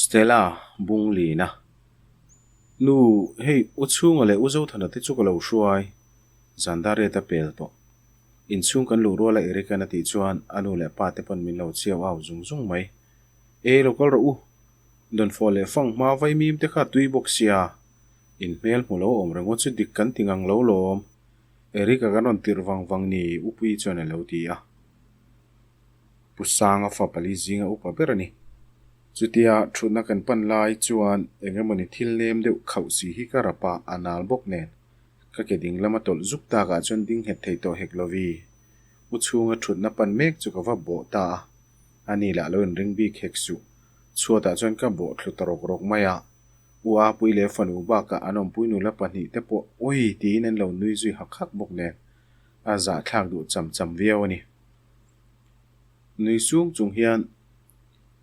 Stella Bunglina, Nu, hei U Chhunga leh U Zothana te chu ka lo hruai, Zandariat a pel tawh. Inchhung kan luh ruala Eric-a'n a tih chuan a nu leh pa te pawn min lo chiau au zung zung mai. E, lo kal rawh u. Dawnfawh leh fang hma vaimim te kha tui bawk sia. In hmel hmu lo awm rengawt chu dik kan ti ngang lo lawm. Eric-a kan rawn tirh vang vang ni, Upuii chuan a lo ti a. Pu Sanga fa pali zinga upa ber a ni. Chutia thutna kan pan lai chuan eng emawni thil nem deuh khauh si hi ka rap a, a nal bawk nen. Ka ke ding lama tawlh zuk takah chuan ding nghet thei tawh hek lovi. U chhunga thutna pan mek chu ka va bawh ta a, a ni lah lo inring bik hek suh. Chhuatah chuan ka bawh thlu ta rawk rawk mai a. U Apui leh fanu bakah an awmpui nula pahnih te pawh ui tiin an lo nui zui hak hak bawk nen a zahthlak duh cham cham viau a ni. Nui sung chung hian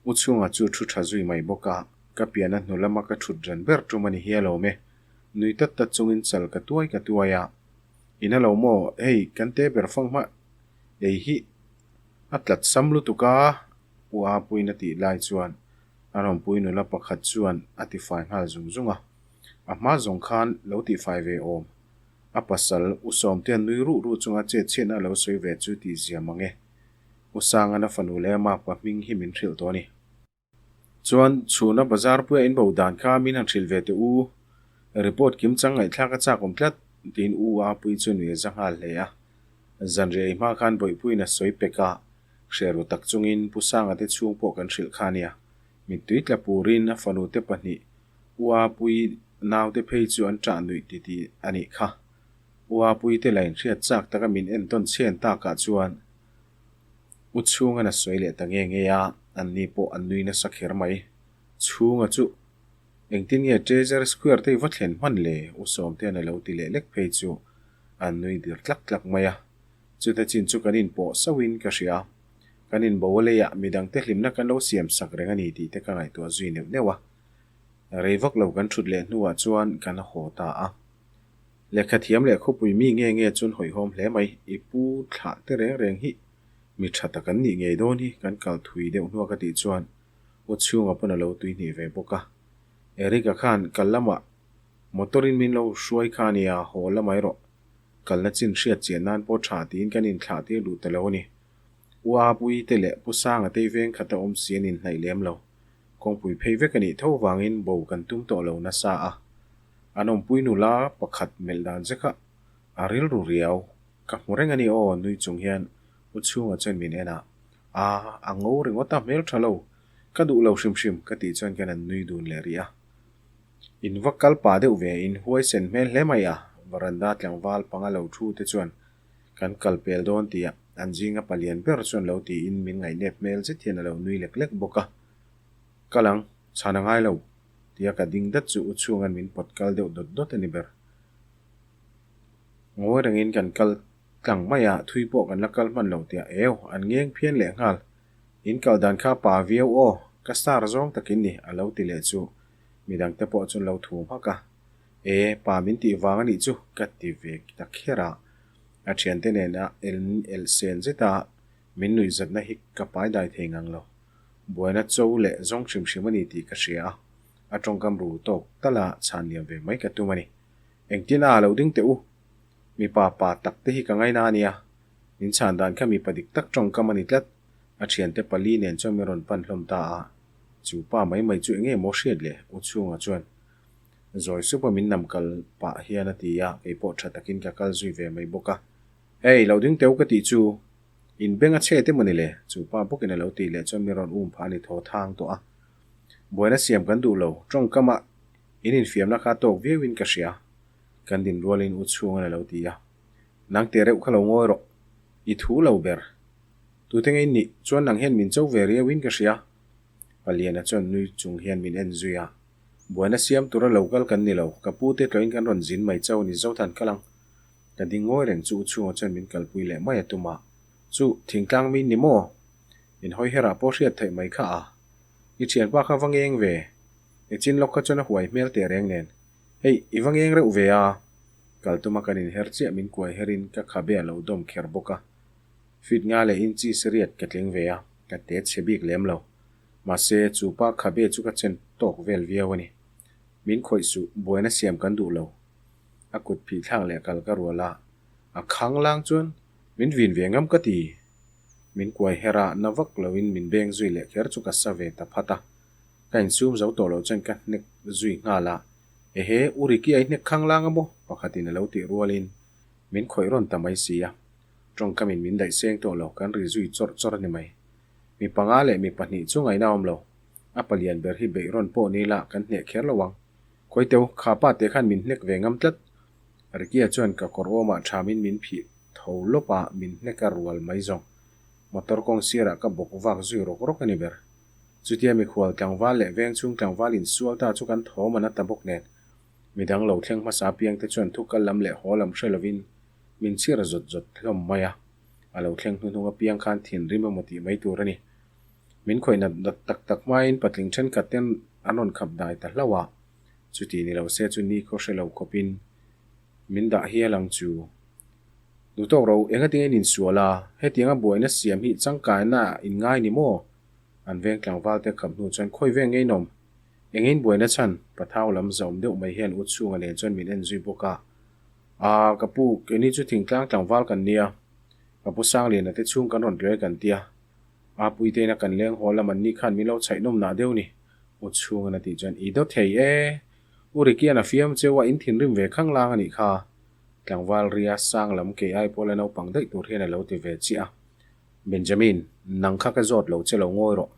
U chhunga chu thu tha zui mai bawk a, ka pian a hnu lama ka thut ran ber tum a ni hial awm e. Nui tat tat chungin chal ka tuai ka tuai a, In a lo maw, hei kan te ber fang hma ei hi a tlat sam lutuk a, U Apuiin a tih lai chuan a rawnpui nula pakhat chuan a tifai nghal zung zung a, a hma zawng khan lo tifai ve awm. A pasal, U Sawmtea'n nui ruh ruh chunga chet chhiatna a lo sawi ve chu tih zia mang e. U Sanga'n a fanu leh a makpa hming hi min hrilh tawh a ni. Chuan, chhuna bazar puia in bo dan kha min han hrilh ve teh u. Report kim chang ngaihthlak a chak awm tlat, tiin U Apuii chu nui a za nghal hle a. Zanriah ei hma khan Bawihpuiin a sawi pek a, hre ru tak chungin Pu Sanga te chhung pawh kan hrilh kha nia. Mittui tla purin a fanu te pahnih U Apuii naute phei chu an ṭah nuih ti tih a nih kha. U Apuii te la inhriat chak taka min entawn chhen takah chuan U Chhunga'n a sawi leh ta nge nge a, anni pawh an nui nasa kher mai. Chhunga chu engtin nge Treasure Square te i va thlen hman le? U Sawmtea'n a lo ti leh lek phei chu an nui dir tlak tlak mai a. Chuta chin chu kan inpawh sauhin ka hria. Kan inbo a leiah midangte hlimna kan lo siam sak reng a ni tih te ka ngaihtuah zui neuh neuh a. Rei vak lo kan thut leh hnuah chuan kan haw ta a. Lehkha thiam leh khawpui mi nge nge chuan hawihhawm hle mai. I pu thlah te reng reng hi mi tha tak an nih ngei dawn hi kan kal thui deuh hnua ka tih chuan U chhunga pawn a lo tui hnih ve bawk a. Eric-a khan kal lamah motor in min lo hruai kha ania haw la mai rawh. Kalna chin hriat chian nan pawh tha tiin kan inthlah tir duh ta lo a ni. U Apuii te leh Pu Sanga te veng khat a awm si an inhnaih lem lo. Kawngpui phei vek a nih tho vangin bo kan tum tawh lo nasa a. An awmpui nula pakhat melh dan che kha a rilru riau. Ka hmu reng a ni aw nui chung hian U Chhunga chuan min en a. Aa, a ngo ringawt a hmel tha lo. Ka duh lo hrim hrim ka tih chuan kan an nui dun leh rih a. In va kal pah deuh ve in huaisen hmel hle mai a, varanda tlangval panga lo thu te chuan kan kal pel dawn tih a an zinga palian ber chuan lo tiin min ngaihnep hmel zet hian a lo nui lek lek bawk a. Kal ang, chhan a ngai lo tia ka ding dat chu u chhunga'n min pawt kal deuh dawt dawt a ni ber. Ngawi rengin kan kal tlang mai a, thui pawh kan la kal hman lo tia eu, an ngeng phian leh nghal. In kal dan kha pa viau aw, ka star zawng takin ni a lo ti leh chu midangte pawh chuan lo thu hmak a. E, pa min tih vang a nih chu ka ti ve ta kher a. A thiante nena el el sen zeta min nuihzatna hi ka pai dai thei ngang lo. Buaina cho leh zawng hrim hrim a ni tih ka hria a, a tawngkam ru tawk tala chhan liam ve mai ka tum a ni. Engtin a lo ding teh u? Mipa pa tak te hi ka ngaina a nia. Min chhan dan kha mipa dik tak tawngkam a ni tlat. A thiante pali nen chuan min rawn pan hlawm ta a, chu pa mai mai chu enge maw hriat le? U chhunga chuan zawi supa min nam kal pah hian a ti a, kei pawh tha takin ka kal zui ve mai bawk a. Hey, lo ding teu ka tih chu in beng a chhe te maw ni le? Chu pa bawkin a lo tih leh chuan min rawn um phah a ni thaw thang tawh a. Buaina siam kan duh lo, tawngkama in infiamna kha tawk viauin ka hria, kan din rualin u chhunga'n a lo ti a. Nang teh reuh kha lo ngawi rawh, i thu lo ber. Tute ngei nih chuan nang hian min cho ve riauin ka hria. Paliana chuan nui chung hian min en zui a, Buaina siam tura lo kal kan ni lo, ka pu te tlawhin kan rawn zin mai chau ni Zothan kal ang. Ka ding ngawi reng chu u chhunga chuan min kalpui leh mai a tum a, Chu, thingtlang mi ni maw? In hawi herah pawh hriat theih mai kha a. I thianpa kha va ngeng ve. I chin lawk kha chuan a huai hmel teh reng nen. Hei, i va ngeng reuh ve a. Kal tuma kan inher chiah min kuai herin ka khabe a lo dawm kher bawk a. Fit nga leh inchi siriat ka tling ve a, ka te chhe bik lem lo. Mahse, chu pa khabe chu ka chen tawk vel viau a ni. Min khawih suh, buaina siam kan duh lo. A kut phih thlak leh kal ka rual a, a khang lang chuan min vin ve ngam ka ti. Min kuai her a, na vak loin min beng zui leh kher chu ka sa ve ta phat a. Ka insum zo tawh loh chuan ka hnek zui nghal a, Ehe, u Ricky a i hnek khang lang a maw? Pakhatin a lo tih rualin min khawih rawn ta mai si a. Tawngkamin min daih seng tawh lo, kan ri zui chawrh chawrh a ni mai. Mi panga leh mi pahnih chu ngaihna awm lo. A palian ber hi beih rawn pawh ni la kan hneh kher lo ang. Kawiteu, kha pa te khan min hnek ve ngam tlat. Ricky-a chuan ka kawr awmah thamin min phih tho lawp a, min hnek a rual mai zawng. Motor kawng sirah ka bawk vak zui rawk rawk a ni ber. Chutia mikhual tlangval leh vengchhung tlangval insual ta chu kan thawm a na ta bawk nen. Midang lo thleng hmasa piangte chuan thu kal lam leh haw lam hre lovin min chhir zawt zawt hlawm mai a. A lo thleng hnuhnung apiang khan thinrim emaw tih mai tur a ni. Min khawih nat nat tak tak hmain patling thenkhat ten an rawn khap dai ta hlauh a, chuti ni lo se chu ni khaw hre lo khawpin min dah hial ang chu. Duhtawk ro, engatinge in insual a, hetianga buaina siam hi changkaina in ngai ni maw? An veng tlangval te khap hnu chuan khawi veng ngei nawm? Engin buaina chhan? Pathau lam zaum deuh mai hian u chhunga nen chuan min en zui bawk a. Aa, ka pu, keini chu thingtlang tlangval kan nia, ka pu Sangliana te chhung kan rawn tlawih kan tia. A puiteina kan leng haw lam an ni khan min lo chhaih nawm nah deuh ni, U chhungan a tih chuan i dawt thei e. U Rikian a fiam cheu a, in thinrim ve khang lang a nih kha. Tlangval ria sang lam kei ai pawh la naupang daih tur hian a lo ti ve chiah a. Benjamin, nang kha ka zawt lo che lo ngawi rawh.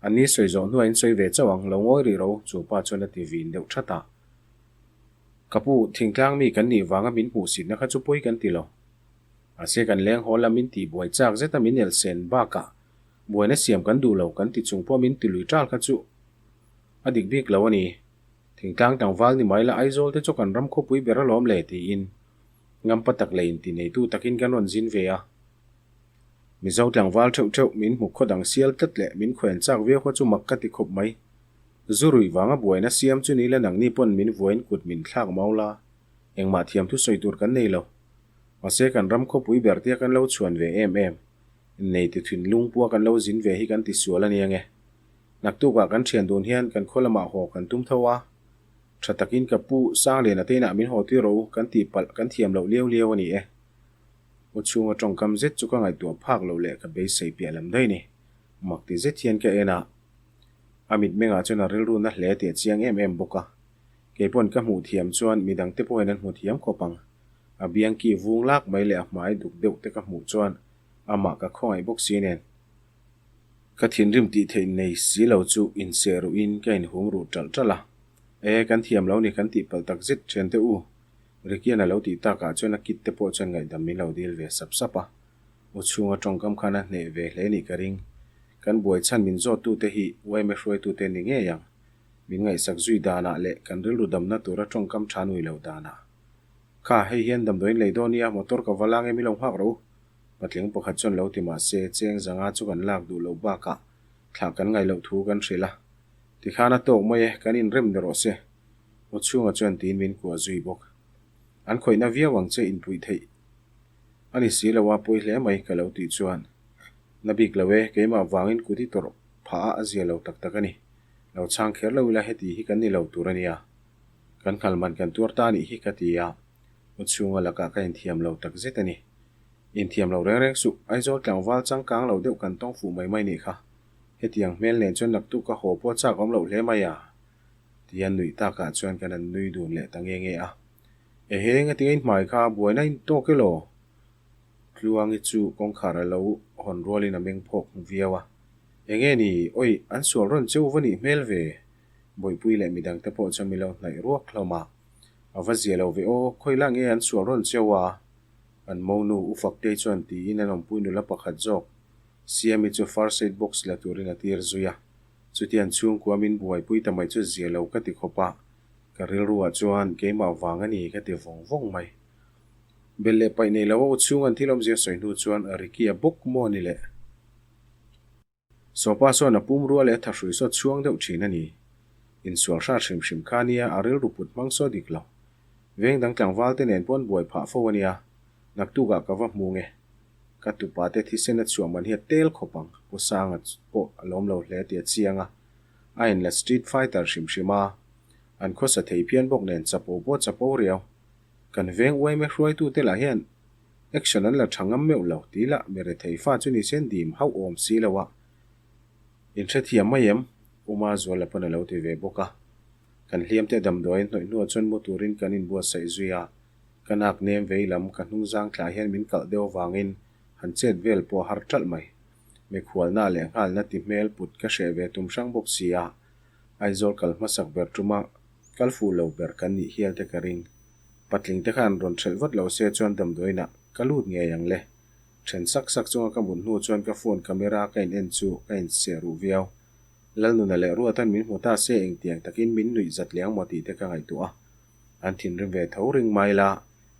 An ni sawi zawh hnuah in sawi ve chauh ang, lo ngawi rih ro, chu pa chuan a ti vin deuh that a. Ka pu, thingtlang mi kan nih vanga min hmuhsitna kha chu pawi kan ti lo. Mahse kan leng haw lam min tih buai chak zet a min elsen bakah buaina siam kan duh lo kan ti chung pawh min ti lui tal kha chu a dik bik lo a ni. Thingtlang tlangval ni mai la Aizawl te chu kan ram khawpui ber alawm le tiin ngampa tak leh inti neitu takin kan rawn zin ve a. Mizo tlangval theuh theuh min hmu khaw dang sial tlat leh min khuaen chak viau kha chu mak ka ti khawp mai. Zu ruih vanga buaina siam chu ni la nangni pawn min vuain kut min thlak mau la engmah thiam thu sawi tur kan nei lo. Mahse kan ram khawpui ber tia kan lo chhuan ve em em, innei ti thin lungpua kan lo zin ve hi kan ti sual a nia nge. Naktukah kan thian dun hian kan khaw lamah haw kan tum tho a, tha takin ka pu Sangliana te inah min haw tir rawh u kan tih palh kan thiam loh liau liau a ni e. U chhunga tawngkam zet chu ka ngaihtuah phak loh leh ka beisei piah lam daih ni. Mak ti zet hian ka en a, a mitmengah chuan a rilru na hle tih a chiang em em bawk a. Keipawn ka hmuh thiam chuan midangte pawhin an hmu thiam khawp ang. A biang ki vung lak mai leh a hmai duk deuh te ka hmuh chuan amah ka khawngaih bawk si nen. Ka thinrim tih theih nei si lo chu inseh ruhin ka inhum ruh ṭalh ṭalh a. E, kan thiam lo ni kan tih palh tak zet ṭhian te u. Rikian a lo tih takah chuan a kit te pawh chuan ngaihdam min lo dil ve sap sap a. U chhunga ṭawngkam khan a hneh ve hle nih ka ring. Kan buai chhan min zawttute hi yma hruaitute ni ngei ang. Min ngaihsak zui danah leh kan rilru damna tura ṭawngkam ṭha nui lo danah. Kha, hei hian damdawiin lei dawn nia, motor ka va la nge mi lo nghak rawh u. Patling pakhat chuan lo ti mah se, cheng zanga chu kan lak duh loh bakah thlah kan ngaih loh thu kan hrilh a. Tikhan a tawk mai e, kan inrem ni rawh se. Aw chhunga chuan tiin min kuah zui bawk. An khawihna viau ang che inpuih theih a ni si lo a, pawi hle mai ka lo tih chuan. Na bik lo e, keimah vangin kut i tawrh phah a a zia lo tak tak a ni. Lo chhang kher lo ila heti hi kan ni lo tur a nia. Kan nghal man kan tuar ta anih hi ka ti a, u chhunga lakah ka inthiam lo tak zet a ni. Inthiam lo reng reng suh, Aizawl tlangval changkang lo deuh kan tawng fuh mai mai nih kha. Hetiang hmel nen chuan naktuk ka haw pawh chak awm loh hle mai a, tia nuih takah chuan kan han nui dun leh ta nge nge a. Ehe, ngatinge in hmai kha buaina in tawk elaw? Tluangi chu kawngkhar a lo hawn rualin a meng phawk viau a. Enge ni, oi, an sual rawn cheu va nih hmel ve? Bawihpui leh midang te pawh chuan min lo hnaih ruak hlawm a. A va zia lo ve aw, khawi lah nge an sual rawn cheu a? An monu U Faktei chuan tiin an awmpui nula pakhat zawk Siami chu first aid box la turin a tir zui a. Chutiang chhungkua min buaipui ta mai chu zia lo ka ti khawp a, ka rilruah chuan keimah vang a ni ka ti vawng vawng mai. Bel leh paih nei lo a u chhung an thil awmzia sawi hnu chuan Ricky-a bawk maw ni le? Sawpa sawn a pum rua leh a thahrui saw chhuang deuh thin a ni. Insual hrat hrim hrim kha nia a rilru put hmang saw dik lo. Veng dang tlangval te nen pawn buai phah fo a nia, naktukah ka va hmu nge. Ka tupa te thisen a chhuah man hi a tel khawp ang, Pu Sanga pawh a lawm lo hle tih a chiang a. A inla street fighter hrim hrim a, an khawsa thei phian bawk nen chapo pawh chapo riau. Kan veng uaime hruaitute lah hian action an la tha ngam meuh lo tih lah mi rethei fa chu ni sen dim hauh awm si lo a. Inhrethiam mai em? Uma Zuala pawn a lo ti ve bawk a. Kan hliamte damdawiin hnawih hnuah chuan mu turin kan inbuatsaih zui a. Ka nak nem vei lam ka hnung zang thlah hian min kalh deuh avangin han chet vel pawh a har ṭalh mai. Mikhualna leh nghalna ti hmel put ka hreh ve tum hrang bawk si a, Aizawl kal hmasak ber ṭuma kal fuh lo ber kan nih hial te ka ring. Patling te khan rawn ṭhelh vat lo se chuan damdawiinah ka lut ngei ang le. Ṭhen sak sak chunga ka mut hnu chuan ka phone camera ka in en chu ka inseh ruh viau. Lalnuna leh Ruatan min hmu ta se engtiang takin min nuih zat leh ang maw tih te ka ngaihtuah a. An thinrim ve tho ring mai la,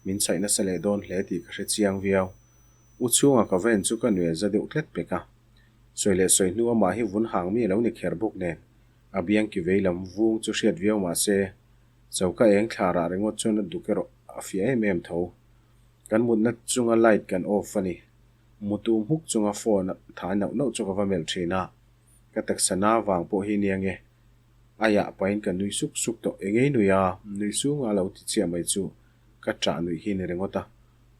min chhaih nasa leh dawn hle tih ka hre chiang viau. U chhunga ka va en chu ka nuih a za deuh tlet pek a. Sawi leh sawi hnu amah hi vun hang mi a lo ni kher bawk nen, a biang ki vei lam vung chu hriat viau mah se, choka eng thla rah ringawt chuan a duk erawh a fiah em em tho. Kan mutna chunga light kan off a ni. Mutu hmuk chunga phone a thai nauh nauh chu ka va melh thin a, ka taksa na vang pawh hi nia nge. A yah pahin ka nui suk suk tawh. Engei nui a, nui sunga lo ti chiah mai chu ka ṭah nuih hi ni ringawt a.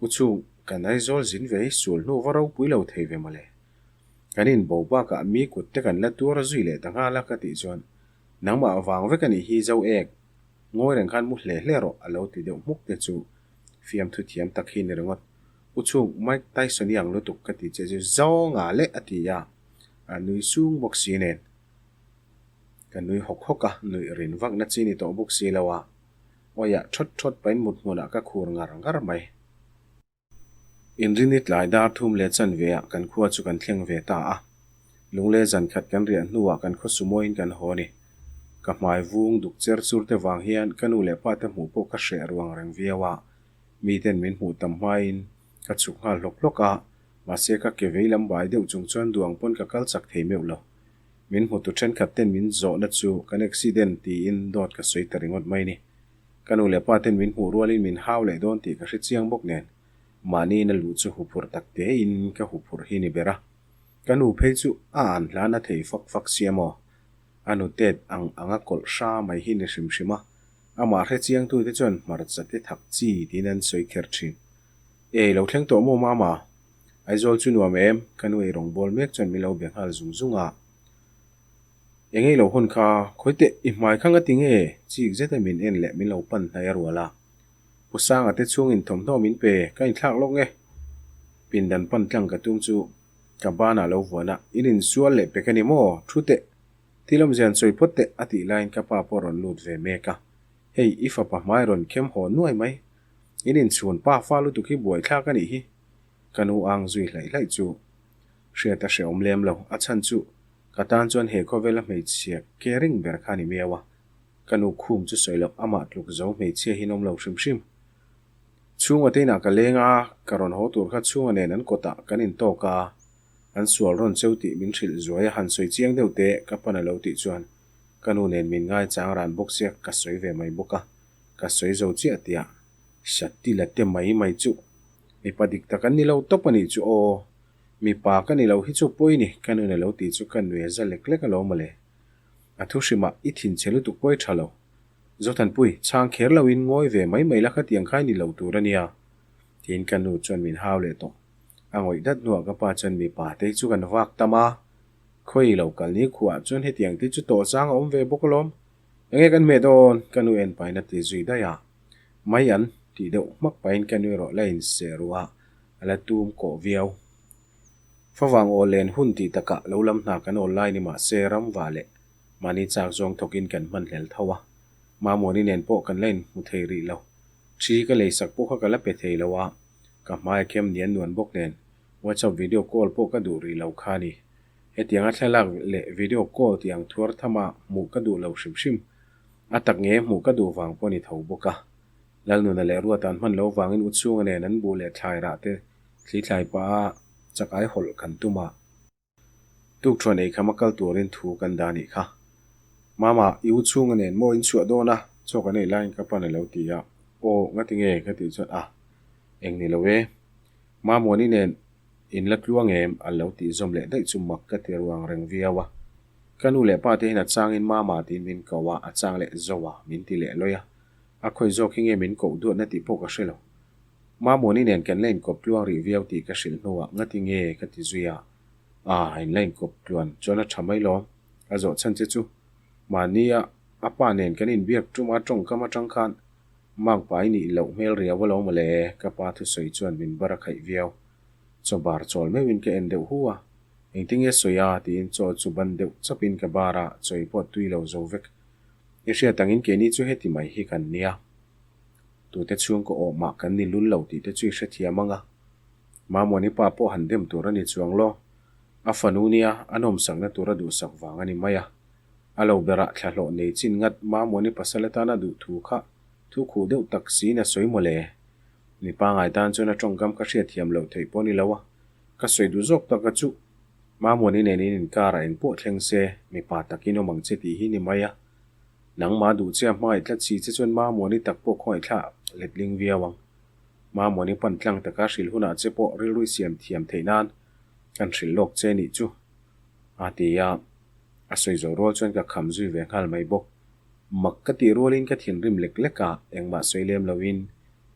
U chhung, kan Aizawl zin ve hi sul hnu va ropui lo thei ve mawle. Kan inbo bakah mi kut te kan la tuar zui leh ta nghal a ka tih chuan nangmah vang vek a nih hi zo ek. Ngawi reng khan mu hle hle rawh a lo ti deuh hmuk te chu fiamthu thiam tak hi ni ringawt. U chhung, Mike Tyson i ang lutuk ka ti che chu zawnga leh a ti a, a nui sung bawk si nen. Ka nui hawk hawk a, nuih rin vak na chi ni tawh bawk si lo a, awiah thawt thawt pahin mut hmunah ka khur ngar ngar mai. Inrini tlai dar thum leh chanve ah kan khua chu kan thleng ve ta a, lungle zan khat kan riah hnuah kan khaw sumawiin kan haw ni. Ka hmai vung duk cher chur te vang hian ka nu leh pa te hmuh pawh ka hreh ruang reng viau a, miten min hmuh tam hmain ka chhuk nghal hlawk hlawk a, mahse ka ke vei lam bai deuh chung chuan duang pawn ka kal chak thei meuh lo. Min hmutu thenkhat ten min zawhna chu kan accident tiin dawt ka sawi ta ringawt mai ni. Ka nu leh pa ten min hmuh rualin min hau leh dawn tih ka hre chiang bawk nen mahniin a luh chu huphurh tak tein ka huphurh hi ni ber a. Ka nu phei chu a an hlan a thei fak fak sia maw? A nu tet ang ang a kawlh hra mai hi ni hrim hrim a, amah hre chiangtute chuan hmarcha te thak chi tiin an sawi kher thin. Ei lo thleng tawh maw mama? Aizawl chu nuam em? Ka nu ei rawng bawl mek chuan min lo be nghal zung zung a. Engei lo hawn kha, khawi teh, i hmai kha nga ti nge? Chik zeta min en leh min lo pan hnai a rual a. Pu Sanga te chhungin thawmhnaw min pe, ka inthlak lawk nge? Pindan pan tlang ka tum chu ka banah lo vuan a, in insual leh pek a ni maw? Thu teh, thil awmzia an sawi phawt teh, a tih laiin ka pa pawh a rawn lut ve mek a. Hei, i fapa hmai rawn khem haw nuai mai. In inchhun pa fa lutuk hi buaithlak a nih hi. Ka nu ang zui hlaih hlaih chu hriat a hrehawm lem lo. A chhan chu ka tan chuan he khawvela hmeichhia caring ber kha a ni miau a. Ka nu khum chu sawi loh amah tluk zo hmeichhia hi an awm lo hrim hrim. Chhunga te inah ka leng a, ka rawn haw tur kha chhunga nen an kawtah kan intawk a, an sual rawn cheu tih min hrilh zuai a han sawi chiang deuh teh ka pan a lo tih chuan ka nu nen min ngaichang ran bawk sia ka sawi ve mai bawk a, ka sawi zo chiah tiah Shatila te mai mai chu mipa dik tak an ni lo tawp a nih chu aw, mipa ka ni lo hi chu pawi ni ka nun a lo tih chu ka nui a za lek lek alawm mawle. A thu hrimah i thinchhe lutuk pawi tha lo. Zothanpui, chhang kher lo in ngawi ve mai mai la khatiang kha i ni lo tur a nia. Tiin ka nu chuan min hau leh tawh. A ngawih dat hnuah ka pa chuan mipa te hi chu kan vak tam a, khawi lo kal ni khuah chuan hetiang te chu tawh chang a awm ve bawk alawm. Enge kan hmeh dawn? Ka nu en pahin a ti zui daih a. Mai an tih deuh hmak pahin ka nui rawh la inseh ruh a, a la tum kawh viau. Favang aw len hun tih takah lo lam hna kan awl lai ni mah se ramva leh mahni chak zawng thawkin kan hman hlel tho a. Mamawni nen pawh kan la inhmu thei rih lo. Thi ka leisak pawh kha ka la pe thei lo a, ka hmai a khem nian nuan bawk nen WhatsApp video call pawh ka duh rih lo kha a ni. Hetianga thlalak leh video call tih ang thuar thama hmuh ka duh lo hrim hrim. A tak nge hmuh ka duh vang pawh a ni tho bawk a. Lalnuna leh Ruata an hman lo vangin u chhunga nen an buh leh thlai rah te thli thlai pah a chakai hawlh kan tum a. Tukthuan ei kham a kal turin thu kan dah nih kha. Mama, i u chhunga nen maw in chhuah dawn a? Chaw kan ei laiin ka pan a lo ti a. Aw, ngati nge? ka tih chuan a eng ni lo e. Mamuani nen. In la tluang em? A lo tih zawm leh daih chu mak ka ti ruang reng viau a. Ka nu leh pa te hian a changin Mama tiin min ko a, a chang leh Zoa min ti leh lawi a. A khawi zawk hi nge min koh duatna tih pawh ka hre lo. Mamawni nen kan la inkawp tluang rih viau tih ka hrilh hnuah ngati nge ka ti zui a, Aa, in la inkawp tluan chuan a tha mai lawm, a zawh chhan che chu. Mahnia a pa nen kan inbiak tum a tawngkam atang khan Makpa i nih loh hmel riau a lo mawle ka pa thusawi chuan min bar a khaih viau. Chaw bar chawl meuhin ka en deuh hu a, engtinge sawi a tiin chaw chu ban deuh chapin ka bar a, chawi pawh tui lo zo vek. I hriat angin keini chu heti mai hi kan nia. Tute chhungkaw awh mah kan ni lul lo tih te chu i hrethiam ang a. Mamawni pa pawh han dem tur a ni chuang law. A fanu nia a nawmsakna tur a duhsak vang a ni mai a. A lo berah thlahlawh nei chin ngat Mamawni pasal atana duh thu kha thu khuh deuh tak siin a sawi mawle. Mi pangai tan chuan a tawngkam ka hriatthiam loh theih pawh a ni lo a. Ka sawi duh zawk tak a chu. Mamawni nen in inkarah engpawh thleng se mipa takin awm ang che tih hi ni mai a. Nangmah duh che a hmangaih tlat si che chuan Mamawni tak pawh khawngaih thla letling viau ang. Mamawni pan tlang taka hrilh hunah che pawh rilru i siam thiam theih nan kan hrilh lawk che nih chu a ti a, a sawi zawh rual chuan ka kham zui ve nghal mai bawk. Mak ka tih rualin ka thinrim lek lek a, engmah sawi lem loin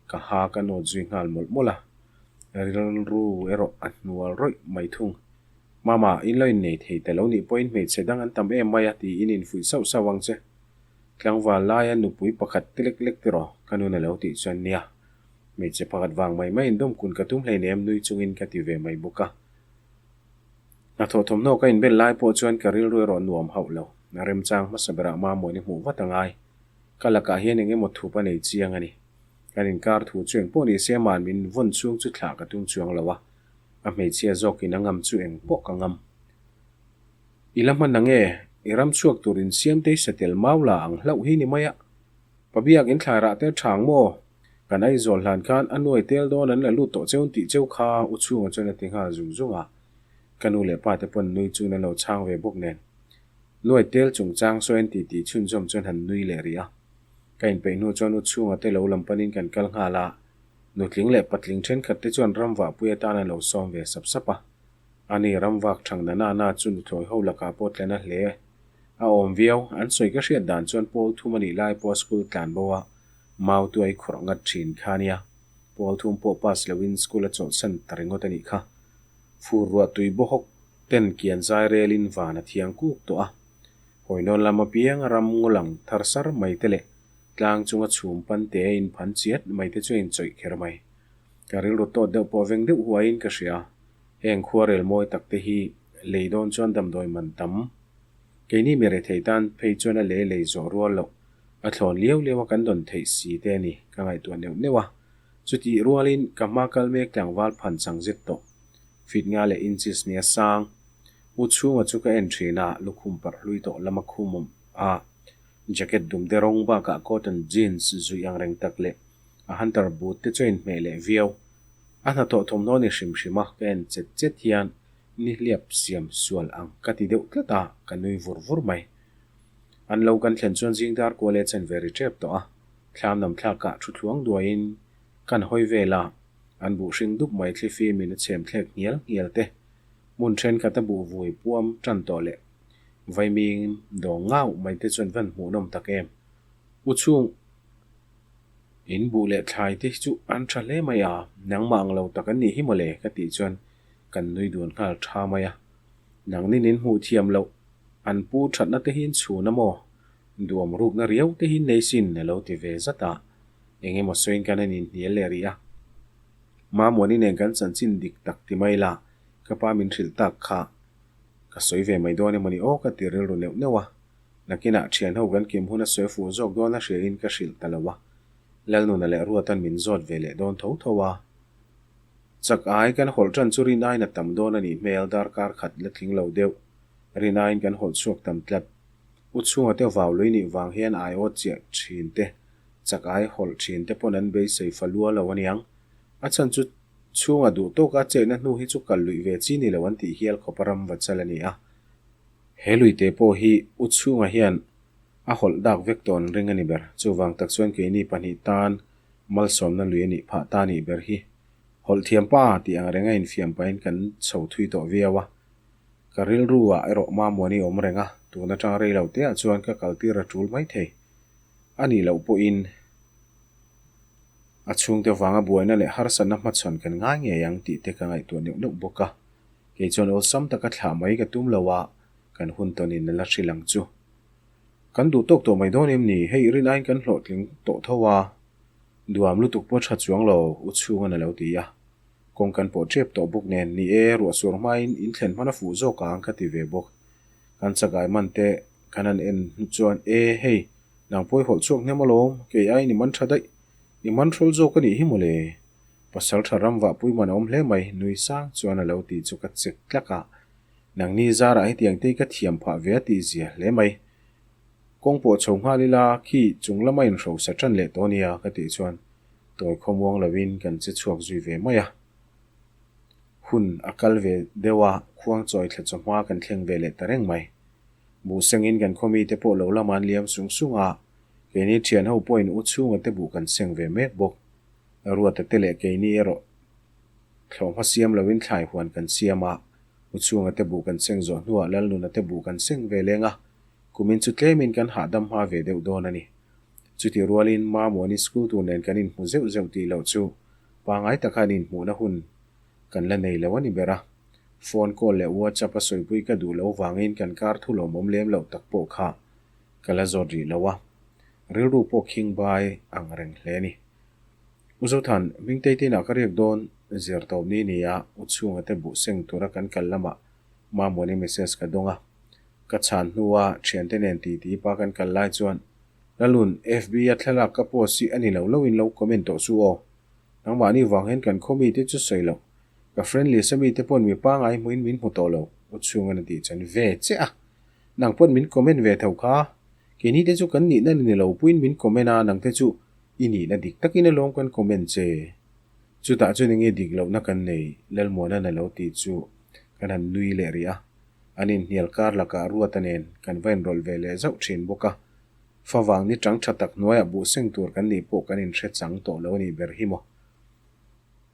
ka ha ka nawt zui nghal mawlh mawlh a, rilru erawh a hnual rawih mai thung. Mama, in lo innei thei ta lo nih pawhin hmeichhe dang an tam em mai a tiin infuih sauh sauh ang che. Tlangval laia nupui pakhat ti lek lek tiraw? Ka nun a lo tih chuan nia. Hmeichhe pakhat vang mai mai indawm kun ka tum hleinem nui chungin ka ti ve mai bawk a. Hnathawh thawmhnaw ka inbel lai pawh chuan ka rilru erawh nuam hauh lo. A remchang hmasa berah Mamawni hmuh vat a ngai. Ka lakah hian eng emaw thup a nei chiang a ni. Kan inkar thu chu engpawh ni se man min vawn chhung chu thlah ka tum chuang lo a. A hmeichhia zawkin a ngam chu eng pawh ka ngam. I la hman ang e, i ram chhuak tur insiamtei satel mau la ang hlauh hi ni mai a. Pabiak in thlai rah tel tha ang maw? Kan Aizawl hlan khan a nuai tel dawn an la lut tawh cheu tih cheu kha u chhunga chuan a ti nghal zung zung a. Ka nu leh pa te pawn nui chuan an lo chhang ve bawk nen. Nuai tel chungchang sawi an titi chhunzawm chuan han nui leh rih a. Ka inpeih hnu chuan u chhunga te lo lam panin kan kal nghal a. Nutling leh patling thenkhat te chuan ramvahpui atan an lo sawm ve sap sap a. Ani ramvak thang na na na chu nuthlawi ho lakah pawh tlen a hle. A awm viau, an sawi ka hriat dan chuan pawl thum a nih lai pawh school tlan bo a, mau tuai khawrh ngat thin kha ania. Pawl thum pawh pass loin school a chawlhsan ta ringawt a nih kha. Fur ruah tui bawhawk ten kian zai relin van a thiang kuk tawh a. Hawinawn lam apiang a ram ngaw lang thar sar mai te leh Tlang chunga chhum pante a inphan chiat mai te chu a inchawih kher mai. Ka rilru tawt deuh pawh veng deuh huaiin ka hria. Heng khuarel mawi tak te hi lei dawn chuan damdawi man tam. Keini mi rethei tan phei chuan a lei lei zawh rual loh. A thlawn liau liau a kan dawn theih si te a ni ka ngaihtuah neuh neuh a. Chutih rualin ka hma kal mek tlangval phan chang zet tawh. Fit nga leh inches nia sang. U chhunga chu ka en thin a, lukhum parh hlui tawh lama khum awm a. Jacket dum te rawng bakah cotton jeans zuih ang reng tak leh a hunter boot te chu a inhmeh leh viau. A hnathawh thawmhnaw ni hrim hrim a, ka en chet chet hian nihliap siam sual ang ka ti deuh tlat a, ka nui vur vur mai. An lo kan thlen chuan zing dar kual e chen ve ri tep tawh a, thlam nam thlakah thu thluang duaiin kan hawi vel a, an buh hring dup mai thlifim in a chhem thlek nghial nghial te, hmun thenkhat a buh vui puam tan tawh leh Vaiming dawng ngau mai te chuan van hmuhnawm tak em. U chhung in buh leh thlai te chu an tha hle mai a, nangmah ang lo tak an nih hi mawle ka tih chuan kan nui dun nghal tha mai a. Nangnin in hmuh thiam loh an pu thatna te hi in chhun a maw? Duhawm rukna riau te hi nei sin a lo ti ve zat a, eng emaw sawiin kan han inhnial leh rih a. Mamuani nen kan chanchin dik tak ti mai la, ka pa min hrilh tak kha. Ka sawi ve mai dawn emawni aw ka ti rilru neuh neuh a, nakinah thian ho kan kim hun a sawi fuh zawk dawn a hriain ka hrilh ta lo a, Lalnuna leh Ruatan min zawt ve leh dawn tho tho a. Chak ai kan hawlh tan chu rin aiin a tam dawn a nih hmel darkar khat la tling lo deuh, rin aiin kan hawlh chhuak tam tlat. U chhunga te vau lui nih vang hian ai awt chiah thin te, chak ai hawlh thin te pawn an beisei fa lua lo aniang. A chhan chu Chhunga duh tawka chetna hnu hi chu kal luih ve chi ni lo an tih hial khawpa ram va chal a ni a. He luite pawh hi U Chhunga hian a hawlh dak vek tawh an ring a ni ber. Chuvang tak chuan keini pahnih tan malsawmna lui a nih phah ta nih ber hi. Hawlh thiam pa tih ang renga infiam pahin kan chho thui tawh viau a. Ka rilru ah erawh Mamuani awm reng a, tun atang rei lo te ah chuan ka kal tir a tul mai thei. A nih loh pawhin a chhungte vanga buaina leh harsatna hmachhawn kan ngai ngei ang tih te ka ngaihtuah neuh neuh bawk a. Kei chuan awlsam taka thlah mai ka tum lo a, kan hun tawnin a la hrilh ang chu. Kan duh tawk tawh mai dawn em ni? Hei rin aiin kan hlawhtling tawh tho a, duam lutuk pawh tha chuang lo, u chhungan a lo ti a. Kawng kan pawh tep tawh bawk nen, ni e, ruah suar hmain in thlen hman a fuh zawk ang ka ti ve bawk. Kan chakai man te kan han en hnu chuan, e, hei, nang pawh i hawlh chhuak hnem alawm, kei aiin i man tha daih, i man hrawl zawk a nih hi mawle. Pasal tha ram vahpui man a awm hle mai, nui sang chuan a lo ti chu ka chek tlak a. Nangni zarah hetiang te hi ka thiam phah ve a tih zia hle mai. Kawng pawh chho nghal ila khi chung lama inhrosa tan leh tawh nia ka tih chuan tawi khawmuang lovin kan che chhuak zui ve mai a. Hun a kal ve deuh a, khuang chawi thla chawhma kan thleng ve leh ta reng mai. Buh sengin kan khaw mite pawh lo lama an liam sung sung a, keini thian ho pawhin u chhunga te buh kan seng ve mek bawk. Ruata te leh keini erawh thlawhhma siam lovin thlai huan kan siam a, U chhunga te buh kan seng zawh hnuah Lalnuna te buh kan seng ve leng a, kumin chu tlemin kan hahdam hma ve deuh dawn a ni. Chutih rualin Mamuani school tur nen kan inhmu zeuh zeuh tih loh chu pangngai taka an inhmuhna hun kan la nei lo a ni ber a. Phone call leh WhatsApp a sawipui ka duh lo vangin kan kar thu lawmawm lem loh tak pawh kha ka la zawt rih lo a, rilru pawh khing bai ang reng hle a ni. U Zothan, Hmingtei te inah ka riak dawn, zir tawp ni ni a, U chhunga te buh seng tura kan kal lamah Mamuani message ka dawng a. Ka chhan hnua thiante nen titi pa kan kal lai chuan, Lalun, FB a thlalak ka post hi a ni lo lo in lo comment tawh chu aw. Nangmahni vang hian kan khaw mite chu sawi loh. Ka friend list a mite pawn mi pangai hmuhin min hmu tawh lo, U chhunga na tih chuan ve che a. Nang pawn min comment ve tho kha. Keini te chu kan nihna ni lo puiin min comment a, nang te chu I nihna dik takin alawm kan comment che. Chutah chuan enge dik lohna kan nei, Lalmuana'n a lo tih chu kan han nui leh rih a. An inhnial kar lakah Ruata nen kan va inrawlh ve leh zauh thin bawk a. Favang ni chang tha tak hnuaiah buh seng tur kan nih pawh kan inhre chang tawh lo a nih ber hi maw.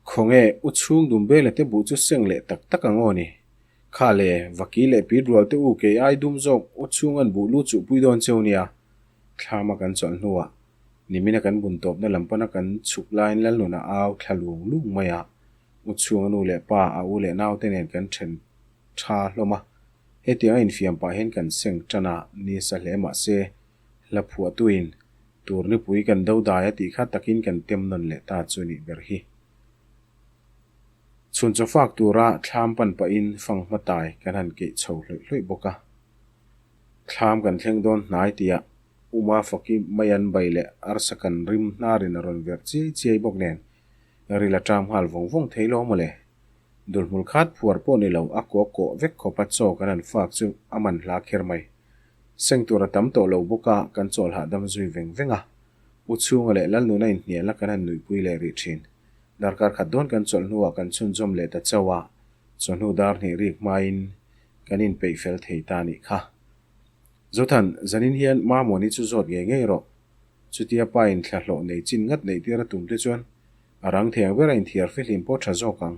Khawnge, u chhung dum bela te buh chu seng leh tak tak ang aw ni. Kha le, vaki leh pit rual te u kei ai dum zawk u chhung an buh lu chuhpui dawn cheu nia. Thlama kan chawlh hnuah Nimina kan bun tawpna lam pana kan chhuk laiin Lalnun a au thla lung lung mai a, u chhunga nu leh pa, a u leh naute nen kan then tha hlawm a. Hetiang a infiam pah hian kan seng tan a, ni sa hle mah se, hla phuahtuin tur nipui kan do dai a tih kha takin kan tem nawn leh ta chu nih ber hi. Chhun chaw fak tura thlam pan pahin fanghma tai kan han keih chho hlawih hlawih bawk a. Thlam kan thleng dawn hnai tihah Uma faki mai an bai leh arsa kan rim hnarin a rawn verh chiai chiai bawk nen ril a ṭam nghal vawng vawng thei lo mawle. Dulhmul khat phuar pawh ni lo a kua kawh vek khawpa chaw kan han fak chu a man hla kher mai. Seng tur a tam tawh lo bawk a kan chawl hahdam zui veng veng a. U chhunga leh Lalnuna inhnialna kan han nuihpui leh rih thin. Darkar khat dawn kan chawlh hnuah kan chhunzawm leh ta chauh a, chawhnu dar hnih rik hmain kan inpeih fel thei ta nih kha. Zothan, zanin hian Mamuani chu zawt ngei ngei rawh. Chutia pa in thla hlawh nei chin ngat neih tir a tum te chuan a rang thei ang ber a inthiar fihlim pawh tha zawk ang.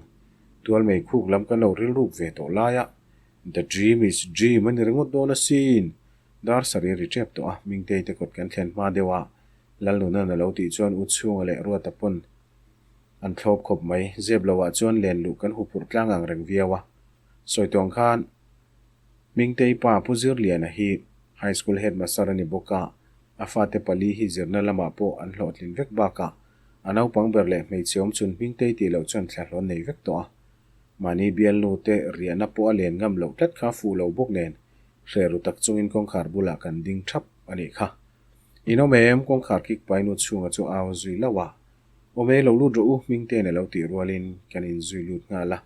Tual mei khuk lam kan lo rilruk ve tawh lai a, The dream is dream a ni ringawt dawn asin. Dar sarih a ri tep tawh a, Mingtei te kawt kan thlen hma deuh a, Lalnunan a lo tih chuan U Chhunga leh Ruata pawn an thlawp khawp mai. Zep lo ah chuan len luh kan huphurh tlang ang reng viau a. Sawi tawng khan Hmingtei pa Pu Zirliana hi High School Headmaster a ni bawk a, a fate pali hi zirna lamah pawh an hlawhtlin vek bakah a naupang ber leh hmeichhe awm chhun Hmingtei tih loh chuan thla hlawn nei vek tawh a. Mahni bialnu te riahna pawh a len ngam loh tlat kha fuh lo bawk nen hreh ru tak chungin kawngkhar bulah kan ding thap a nih kha. In awm em? Kawngkhar kik painu chhunga chu au zui lauh a. Awm e, lo lut rawh u Hmingtein a lo tih rualin kan inzui lut nghal a.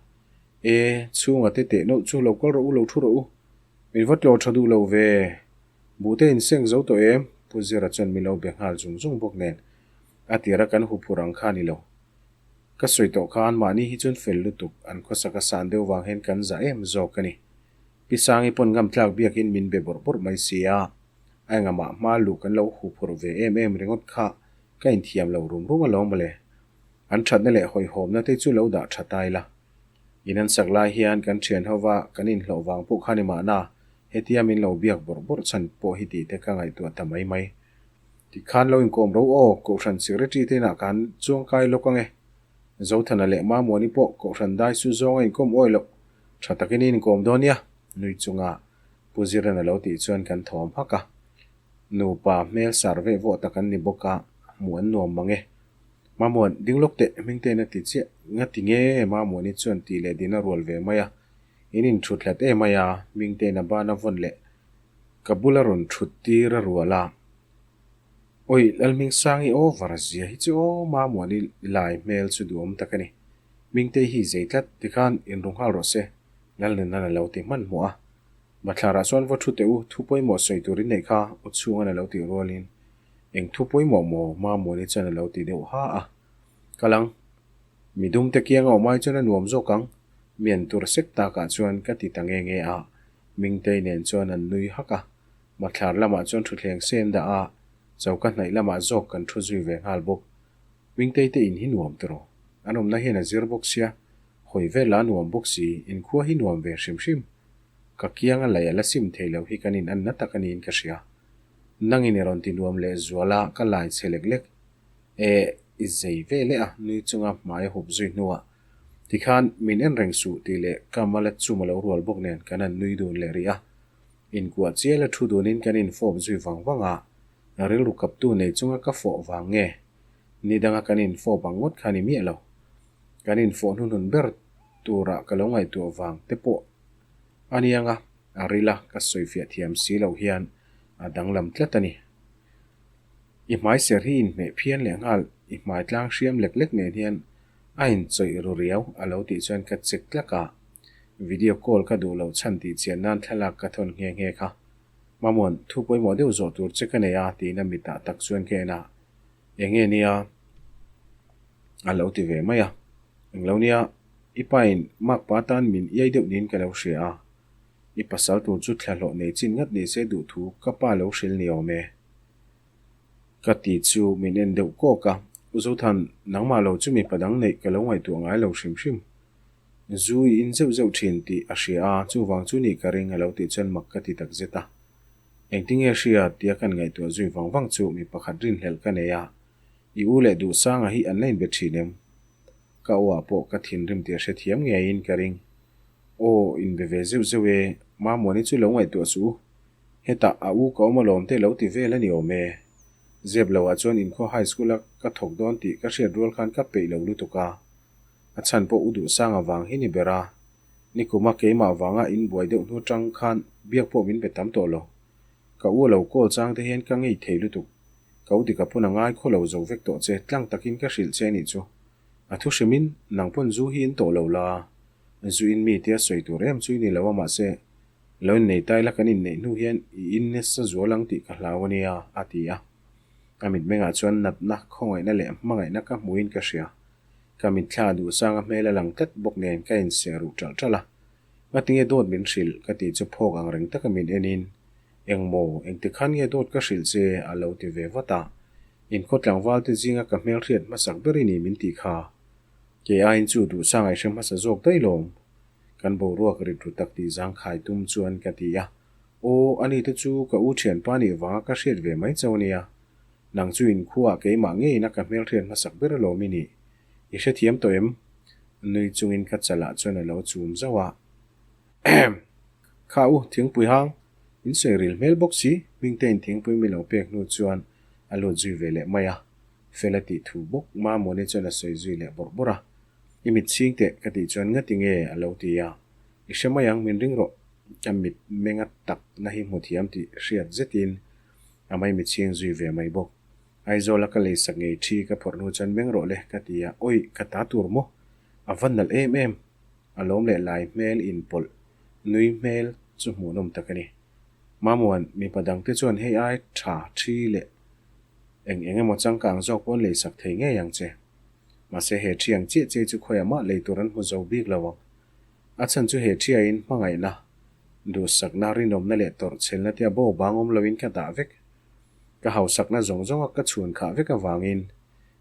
E, chhunga te teh nawlh chu lo kal rawh u, lo thu rawh u. Min va tlawr tha duh lo ve. Buhte in seng zo tawh em? Pu Zira chuan min lo be nghal zung zung bawk nen. A tira kan huphurh ang kha ni lo. Ka sawi tawh khan mahni hi chuan fel lutuk, an khawsak a san deuh vang hian kan za em zawk a ni. Pi Sangi pawn ngamtlak biakin min be bawrh bawrh mai si a. A engamah hma luh kan lo huphurh ve em em ringawt kha ka inthiam lo rum rum alawm mawle. An thatna leh hawihhawmna te chu lo dah tha ta ila. In an sak lai hian kan thian hova kan inhlawh vang pawh kha ni mahna, hetia min lo biak bawrh bawrh chhan pawh hi tih te ka ngaihtuah ta mai mai. Tikhan lo inkawm ro aw, Kohhran Secretary te inah khan chuangkai lawk ange. Zothana leh Mamuani pawh Kohhran dai su zawnga inkawm awi loh tha takin in inkawm dawn nia, nui chunga Pu Ziran a lo tih chuan kan thawm hak a. Nupa hmel sar veh vawh tak an ni bawk a, hmuh an nuam mang e. Mamuan, ding lawk teh, Hmingtein a ti chiah. Ngati nge? Mamuani chuan tih leh din a rual ve mai a. In inthut hlat em mai a, Hmingtein a ban a vawn leh ka bula rawn thut tir a rual a. Awi, Lalhmingsangi over zia hi chu aw, Mamuani lai hmel chu duhawm tak a ni. Hmingtei hi zei tlat, tikhan inru nghal rawh se, Lalnunnan a lo ti hmanhmawh a. Bathlarah chuan va thu teh u, thu pawimawh sawi tur in neih kha u chhungan a lo tih rualin, Eng thu pawimawh maw? Mamuani chuan a lo ti deuh ha a. Kal ang. Mi dum te kianga awm ai chuan a nuam zawk ang. Mian tur sek takah chuan ka ti ta nge nge a, Mingtei nen chuan an nui hak a. Bathlar lamah chuan thutthleng sen dah a, choka hnaih lamah zawk kan thu zui ve nghal bawk. Mingtei te in hi nuam tiraw? An awmna hian a zir bawk sia, hawi vel lah a nuam bawk si, inkhua hi nuam ve hrim hrim. Ka kiang a laih a la sim thei lo hi kan in anna tak a niin ka hria. Nangin i rawn ti nuam leh zual a, ka lai che lek lek. Eh, i zei ve leh a, nui chunga hmai a hup zui hnuah. Tikhan, min en reng suh tih leh ka mal a chum a lo rual bawk nen kan han nui dun leh rih a. Inkuah chial a thu dunin kan infawp zui vang vang a, rilru kaptu nei chunga ka fawh vang nge? Ni danga kan infawp ang ngawt kha ni miah lo. Kan infawh hnuhnun ber turah ka lo ngaihtuah vang te pawh a niang a, a rila ka sawifiah thiam si loh hian a danglam tlat a ni. I hmai ser hi inhmeh phian leh nghal, i hmai tlang hriam lek lek nen hian a inchawih ru riau a lo tih chuan ka check tlak a, video call ka duh loh chhan tih chian nan thlalak ka thawn nghe nghe kha. Mamuan, thu pawimawh deuh zawh tur che ka nei a tiin a mitah tak chuan ka en a, Eng nge nia? A lo ti ve mai a. Eng lo nia, i pain makpa tan min iai deuh niin ka lo hria a. I pasal tur chu thlahlawh nei chin ngat ni se duh thu ka pa lo hrilh ni awm e. Ka ti chu min en deuh kawk a, U Zothan, nangmah lo chu mipa dang neih ka lo ngaihtuah ngai lo hrim hrim. Zu i in zeuh zeuh thin tih a hria a, chuvang chu nih ka ring a lo tih chuan mak ka ti takzet a. Engtinge hria tia kan ngaihtuah zui vang vang chu mi pakhat rinhlelh ka nei a, i u leh Duhsanga hi an la inbe thin em? Ka aw ah pawh ka thinrim tih a hrethiam ngeiin ka ring. Aw, inbe ve zeuh zeuh e, Mamuani chu lo ngaihtuah suh u. Hetah a u ka awm alawm te lo ti vel a ni awm e. Zep lo ah chuan inkhaw high school a ka thawk dawn tih ka hriat rual khan ka peih lo lutuk a. A chhan pawh u Duhsanga vang hi ni ber a. Nikuma keimah vanga in buai deuh hnu tang khan biak pawh min pe tam tawh lo. Ka u a lo call chang te hian ka ngei thei lutuk. Ka u dika pawn a ngai khaw lo zo vek tawh che, tlang takin ka hrilh che a nih chu. A thu hrimin nang pawn zu hi in tawh lo la. Zu in mi tia sawi tur em chu i ni lo a mahse lo innei ta ila kan inneih hnu hian i in nasa zual ang tih ka hlau a nia, a ti a. A mitmengah chuan natna, khawngaihna leh hmangaihna ka hmuhin ka hria. Ka mitthla duhsanga hmel a lang tlat bawk nen ka inseh ruh ṭalh ṭalh a. Ngatinge dawt min hrilh? ka tih chu phawk ang reng taka min enin, Engmaw, engti khan nge dawt ka hrilh che? a lo ti ve vat a. Inkhaw tlangval te zinga ka hmelhriat hmasak ber i ni min tih kha. Kei aiin chu duhsanga i hre hmasa zawk daih lawm. Kan boruak rit ru tak tih zangkhai tum chuan ka ti a. Aw, ani te chu ka u thianpa nih vanga ka hriat ve mai chauh ania. Nang chu inkhuaah keimah ngeiin a ka hmelhriat hmasak ber alawm i nih. I hrethiam tawh em? Nui chungin ka chalah chuan a lo chum zauh a. Ahem! Kha u, thingpui hang! In sawi ril hmel bawk si, Hmingtein thingpui mi lo pek hnu chuan a lut zui ve leh mai a. Fel a tih thu bawk, Mamawni chuan a sawi zui leh bawrh bawrh a. I mit chhing teh ka tih chuan ngati nge a lo ti a. I hre mai ang, min ring rawh. Ka mit menga tak na hi hmu thiam tih hriat zetin A mai mi chhing zui ve mai bawk. Aizawla ka lei sak ngei thi ka phawrh hnu chuan meng rawh le ka ti a, awi ka ta tur maw? A va nalh em em! A lawm leh lai hmel inpawlh nui hmel chu hmuhnawm tak a ni. Mamuan, mipa dangte chuan hei ai tha thi leh eng eng emaw changkang zawk pawn lei sak thei ngei ang che. Mahse he thi ang chiah chiah chu khawiah mah lei tur an hmu zo bik lo ang. A chhan chu he thiain hmangaihna, duhsakna, rinawmna leh tawrhchhelna te a bo bang awm loin ka dah vek. Ka hausakna zawng zawnga ka chhun khah vek avangin.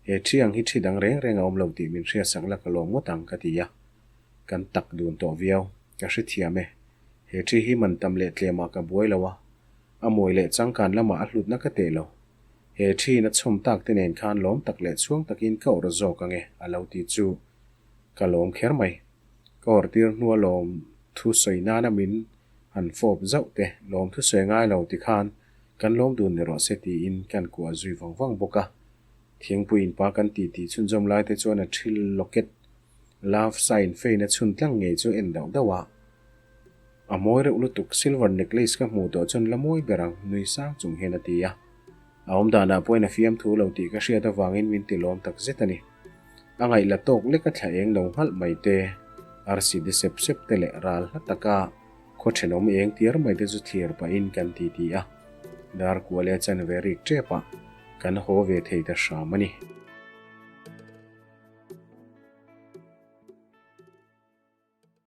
He thi ang hi thi dang reng reng a awm lo tih min hriatsak la ka lawm ngawt ang ka ti a. Kan tak dun tawh viau. Ka hrethiam e. He thi hi man tam leh tlemah ka buai lo a. A mawi leh changkan lamah a hlutna ka teh lo. He thiin a chhawm tak te nen khan lawm tak leh chhuang takin ka awrh zawk ang e a lo ti chu ka lawm kher mai. Ka awrh tir hnua lawm thu sawi nana min han fawp zauh te lawm thu sawi ngai lo ti khan kan lawm dun ni rawh se tiin kan kuah zui vang vang bawk a. Thingpui inpa kan ti tih chhunzawm lai te chuan a thil locket love sign fein a chhun tlang ngei chu en dauh dauh a. A mawi reuh lutuk, silver necklace ka hmuh tawh chuan la mawi ber ang, nui sang chung hian a ti a. A awm danah pawhin a fiamthu lo tih ka hriat avangin min ti lawm tak zet a ni. A ngaih la tawk lek a thla eng lo nghalh mai te, arsi de sep sep te leh ral hla taka khaw thenawm eng tiar mai te chu thlir pahin kan ti ti a. Dar kual e chanve rik tep ah kan haw ve thei ta hram a ni.